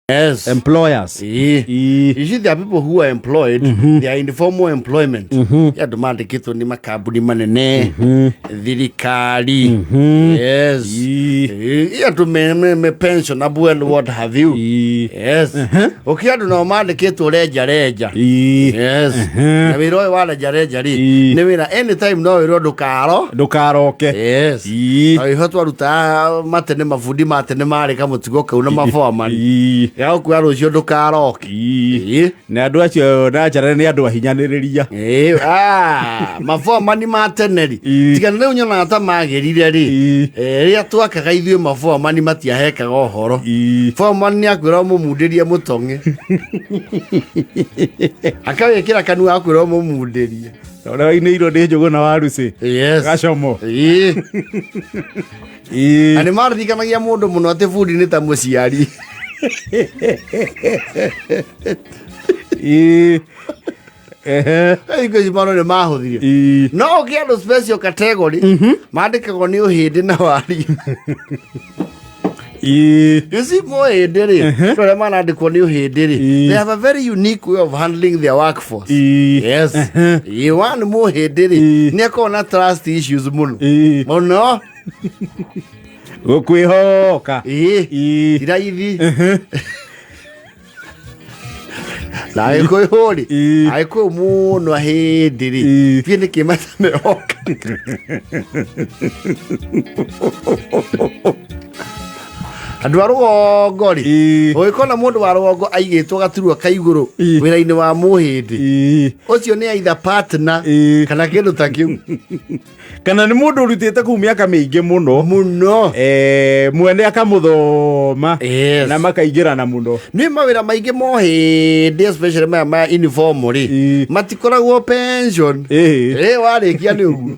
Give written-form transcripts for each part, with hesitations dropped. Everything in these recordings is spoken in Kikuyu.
Yes. Employers. Ĩĩ. Ĩĩ. You see, there are people who are employed, they are in formal employment. Ya andũ mandĩkĩtwo nĩ makambuni manene, thirikari. Yes. Ĩĩ. Ĩĩ, andũ me pensionable and what have you. Ĩĩ. Yes. Ũkĩ andũ nao mandĩkĩtwo renja renja. Ĩĩ. Yes. Na wĩra ũyũ wa renja renja rĩ, Ĩĩ. nĩ wĩra anytime no wĩrwo ndũkaro. Ndũkaroke. Yes. Ĩĩ. Na iho twarutaga matene mabundi ma tene marĩ kamũtugo kau na maboamani. Ĩĩ. Ya gũkuoya rũciũ ndũkaroke. Ĩĩ. Ĩĩ. Na andũ acio na njara nĩ andũ ahinyanĩrĩria. Ĩĩ, ah, maboamani ma tene rĩ Ĩĩ. tiga rĩu nyonaga ta magĩrire rĩ. Ĩĩ. Eh, rĩrĩa twakaga ithuĩ maboamani matiahekaga ũhoro. Ĩĩ. Foreman nĩ akwĩra ũmũmundĩrie mũtong'e. Akawĩkĩra kanua akwĩra ũmũmundĩrie. Ũrĩa wainĩirwo nĩ njũgũ na warucĩ. Yes. Gacomo. Ĩĩ. Ĩĩ. Na nĩ maririkanagia mũndũ mũno atĩ bundi nĩ ta mũciari. Ĩĩ. Ehe. Thikũ ici maũndũ nĩ mahũthire. Ĩĩ. No ũngĩ andũ special category mandĩkagwo nĩ ũhĩndĩ na wari. Ĩĩ. You see mũhĩndĩ rĩ, andũ arĩa marandĩkwo nĩ ũhĩndĩ rĩ, Ĩĩ. they have a very unique way of handling their workforce. Ĩĩ. Yes. Ĩĩ, one mũhĩndĩ rĩ, Ĩĩ. nĩ akoragwo na trust issues mũno. Ĩĩ. Mũno. Gũkwĩhoka. Ĩĩ. Ĩĩ. Ti raithi. Na agĩkũyũ rĩ, Ĩĩ. agĩkũyũ mũno ahĩndĩ rĩ, Ĩĩ. biĩ nĩ kĩmatamehoka. Andũ a rũgongo rĩ, Ĩĩ. ũgĩkona mũndũ wa rũgongo aigĩtwo gaturwa ka igũrũ Ĩĩ. wĩra-inĩ wa mũhĩndĩ, Ĩĩ. ũcio nĩ either partner Ĩĩ. kana kĩndũ ta kĩu. Kana nĩ mũndũ ũrutĩte kũu mĩaka mĩingĩ mũno. Mũno. Eh, mwene akamũthoma. Yes. Na makaingĩrana mũno. Nĩ mawĩra maingĩ mohĩndĩ especially maya ma uniform rĩ, Ĩĩ. matikoragwo pension. Ĩĩ. Ĩ warĩkia nĩ ũguo.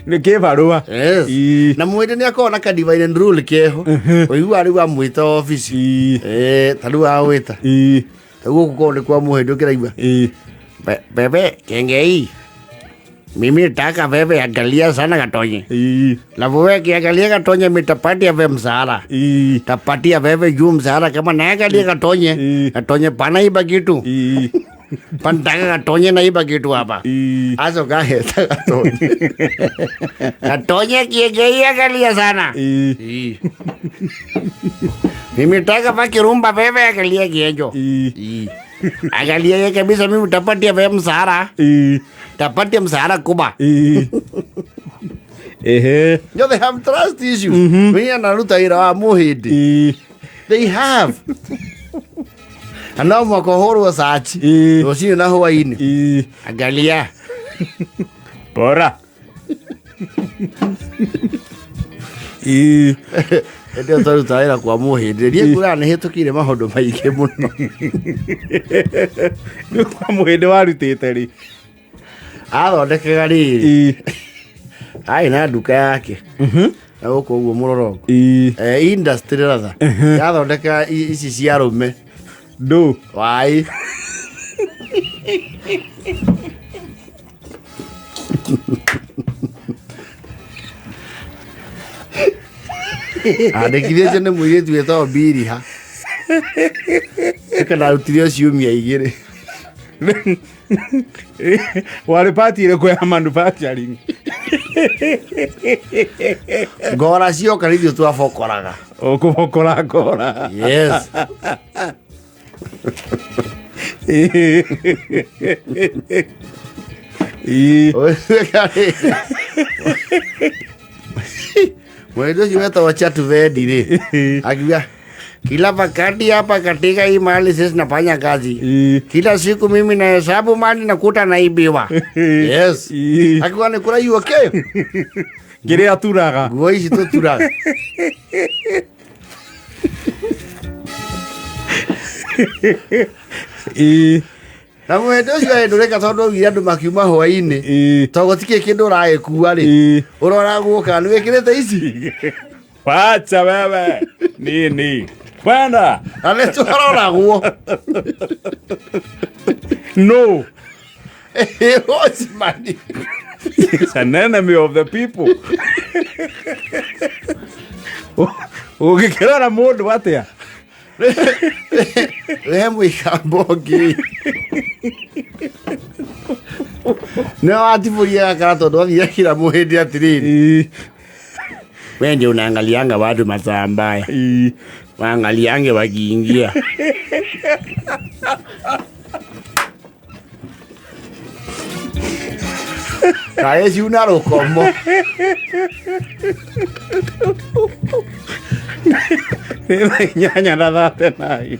Nĩ kĩbarũa. Yes. Ĩĩ. Na mwĩndĩ nĩ akoragwo na ka divide and rule keho. Ũiguaga rĩu amwĩta obici. Ĩĩ. Eh, ta rĩu awĩta. Ĩĩ. Ta gũkũ korwo nĩ kwa mũhĩndĩ ũkĩraigua. Ĩĩ. Bebe, kengei. Mimi nataka bebe angalia sana Gatonye. Ĩĩ. Na wewe kiangalia Gatonye mitapatia wewe mshahara. Ĩĩ. Tapatia wewe juu mshahara kama naangalia Gatonye. Ĩĩ. Gatonye panaiba kitu. Ĩĩ. Panataka Gatonye naiba kitu hapa. Ĩĩ. Aco kaheta Gatonye. Gatonye kiengei angalia sana. Ĩĩ. Mimi nataka pakirumba wewe angalia kienjo. Ĩĩ. Angalia yeye kabisa mimi tapatia wewe mshahara. Ĩĩ. Tapatia mshahara kuba. Ĩĩ. Ehe. You they have trust issues. Mimi anaruta wĩra wa mũhĩndĩ. Ĩĩ. They have. Na no mũhaka ũhũrwo caci Ĩĩ. rũcinĩ na hwainĩ. Ĩĩ. Angalia. Bora. Ĩĩ. Hĩndĩ ĩyo twaruta wĩra kwa mũhĩndĩ. Niĩ nguraga nĩ hĩtũkĩire maũndũ maingĩ mũno. Nĩ kwa mũhĩndĩ warutĩte rĩ. Athondekaga rĩrĩ. Ĩĩ. Arĩ na nduka yake. Na gũkũ ũguo mũrorongo. Ĩĩ. Eh, industry rather. Yathondekaga ici cia arũme. Ndũ. Wai. Andĩkithĩtio nĩ mũirĩtu wĩtagwo Biriha. Ĩka ndarutire ciumia igĩrĩ. Warĩ pati ĩrĩkũ ya manufacturing? Ngora cioka nĩ ithuĩ twabokoraga. Ũkũbokora ngora. Yes. Ĩĩ. Ĩĩ. Mwendo ũcio wetagwo Chatuvedi rĩ akiuga kila wakati hapa katika hii mahali sisi nafanya kazi Ĩĩ. kila siku mimi nahesabu mali nakuta naibiwa. Yes. Ĩĩ. Akiuga nĩ kũraiywo kĩ Kĩrĩa aturaga. nguo ici tũturaga. Ĩĩ. Na mwendo ũcio aendũrĩka tondũ augire andũ makiuma hwainĩ Ĩĩ. tondũ gũtikĩ kĩndũ ũragĩkua rĩ Ĩĩ. ũroragwo kana nĩ wĩkĩrĩte ici Wacha wewe. Nini? Kwenda. Na nĩ twaroragwo. No. Watchman. It's an enemy of the people. Ũngĩkĩrora mũndũ atĩa? Rehe mũikambo ũngĩ nĩwe watibũria gakara tondũ athire kira mũhĩndĩ atĩrĩrĩ, we ndio unaangalianga watu masaa mbaya, waangaliange wakiingia. Kaĩ ciuna rũkomo. Nĩ thaa 8:39.